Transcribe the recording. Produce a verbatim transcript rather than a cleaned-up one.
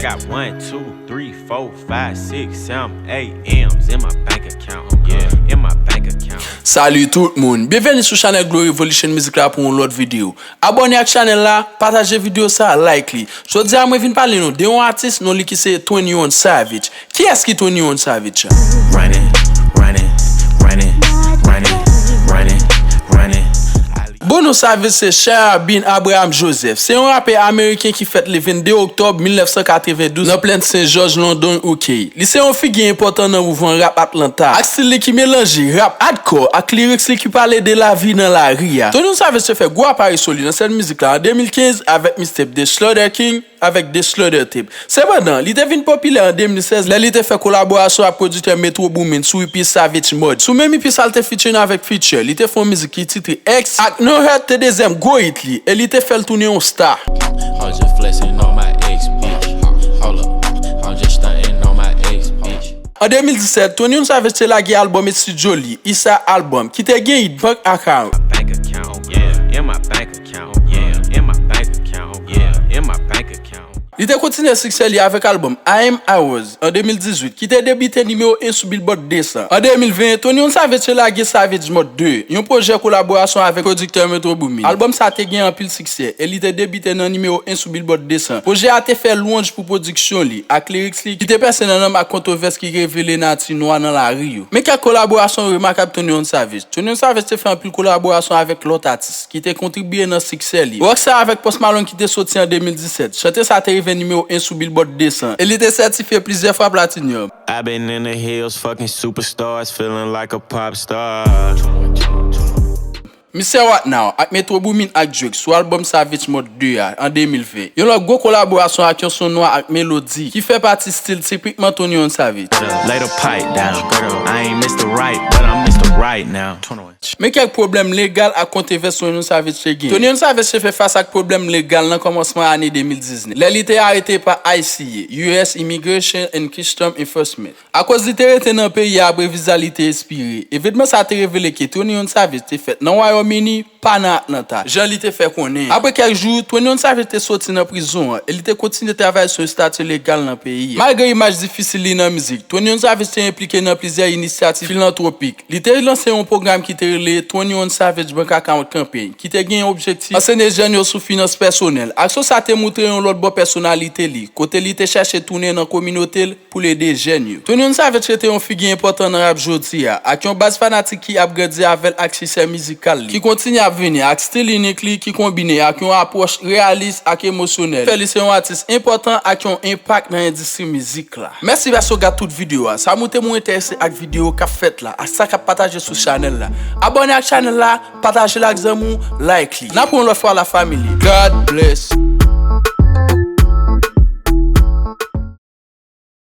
Got one, two, three, four, five, six, seven, eight M's in my bank account. Yeah, in my bank account. Salut tout moun, byenveni sou chanèl Glow Revolution Music la pou yon lòt videyo. Abòne ak chanèl la, pataje videyo sa, like li. Jodi a mwen vin pale nou de yon atis non li ki se twenty-one Savage. Kiyès ki twenty-one Savage? Running, running, running, running, running, running. Bon non Savage se Shahar bin Abraham Joseph. Se yon rapè ameriken ki fèt le vennde oktòb mil nèf san katrevendouz nan plèn Sen Jòj, London, U K. Li se yon figi enpòtan nan mouvman rap Atlanta, ak stil li ki melanje rap hardcore ak lyrics li ki pale de lavi nan lari a. twenty-one Savage te fè gwo aparisyon li nan sèn mizik la an de mil kenz avèk mixtape The Slaughter King avèk The Slaughter Tape. Sepandan, li te vin popilè an de mil sèz lè li te fè kolaborasyon ak pwodiktè Metro Boomin sou E P Savage Mode. Sou menm E P sa, l te featuring avèk Future. Li te fè yon mizik ki titre X ak No Hurt te dezyèm gwo hit li, e li te fè l tounen yon star. Hoes just flexing on my ex, bitch. Hold up, I'm just stunting on my ex, bitch. An de mil disèt, twenty-one Savage te lage albòm estidyo li, Issa Album, ki te gen hit Bank Account. Bank account, yeah, in my bank account, yeah, in my bank account, yeah, in my bank account. Li te kontinye siksè li avèk albòm I Am Ours an de mil dizuit, ki te debite nimewo en sou Billboard de san. An de mil ven, twenty-one Savage te lage Savage Mode de, yon pwojè kolaborasyon avèk pwodiktè Metro Boomin. Albòm sa te gen anpil siksè, e li te debite nan nimewo en sou Billboard de san. Pwojè a te fè lwanj pou pwodiksyon li ak lyrics li ki te pèse nan nanm ak kontwovès ki revele nati nwa nan lari yo. Men kèk kolaborasyon remakab twenty-one Savage. twenty-one Savage te fè anpil kolaborasyon avèk lòt atis ki te kontribye nan siksè li. Rockstar avèk Post Malone ki te soti an de mil disèt. Chante sa te rive nimewo en sou Billboard de san, e li te sètifye plizyè fwa platinum. I've been in the hills, fucking superstars, feeling like a pop star. Mister What Now ak Metro Boomin ak Drake sou albòm Savage Mode de a an de mil ven. Yon lòt gwo kolaborasyon ak yon son nwa ak melodi ki fè pati stil tipikman twenty-one Savage. Lay the pipe down. I ain't Mister Right, but I'm Mister Right now. Men kèk pwoblèm legal ak kontwovès twenty-one Savage te gen. twenty-one Savage te fè fas ak pwoblèm legal nan kòmansman ane de mil diznèf, lè li te arete pa I C E, U S Immigration and Customs Enforcement. Akoz li te rete nan peyi a apre viza li te espire, evènman sa te revele ke twenty-one Savage te fèt nan Wayòm Ini, pa nan Atlanta, jan li te fè konnen. Apre kèk jou, twenty-one Savage te soti nan prizon an e li te kontinye travay sou estati legal nan peyi a. Malgre imaj difisil li nan mizik, twenty-one Savage te enplike nan plizyè inisyativ filantwopik. Li te lanse yon pwogram ki te rele twenty-one Savage Bank Account Campaign, ki te gen objektif ansene jèn yo sou finans pèsonèl. Aksyon sa te moutre yon lòt bò pèsonalite li, kote li te chèche tounen nan kominote l pou l ede jèn yo. twenty-one Savage rete yon figi enpòtan nan rap jodi a, ak yon baz fanatik ki ap grandi avè l ak siksè mizikal li, ki kontinye ap vini ak stil inik li ki konbine ak yon apwòch reyalis ak emosyonèl, fè li se yon atis enpòtan ak yon enpak nan endistri mizik la. Mèsi paske w gad tout videyo a. Sa montre m ou enterese ak videyo k ap fèt la, ak sa k ap pataje sou chanèl la. Abòne ak chanèl la, pataje l ak zanmi w, like li. N ap wè yon lòt fwa la family. God bless.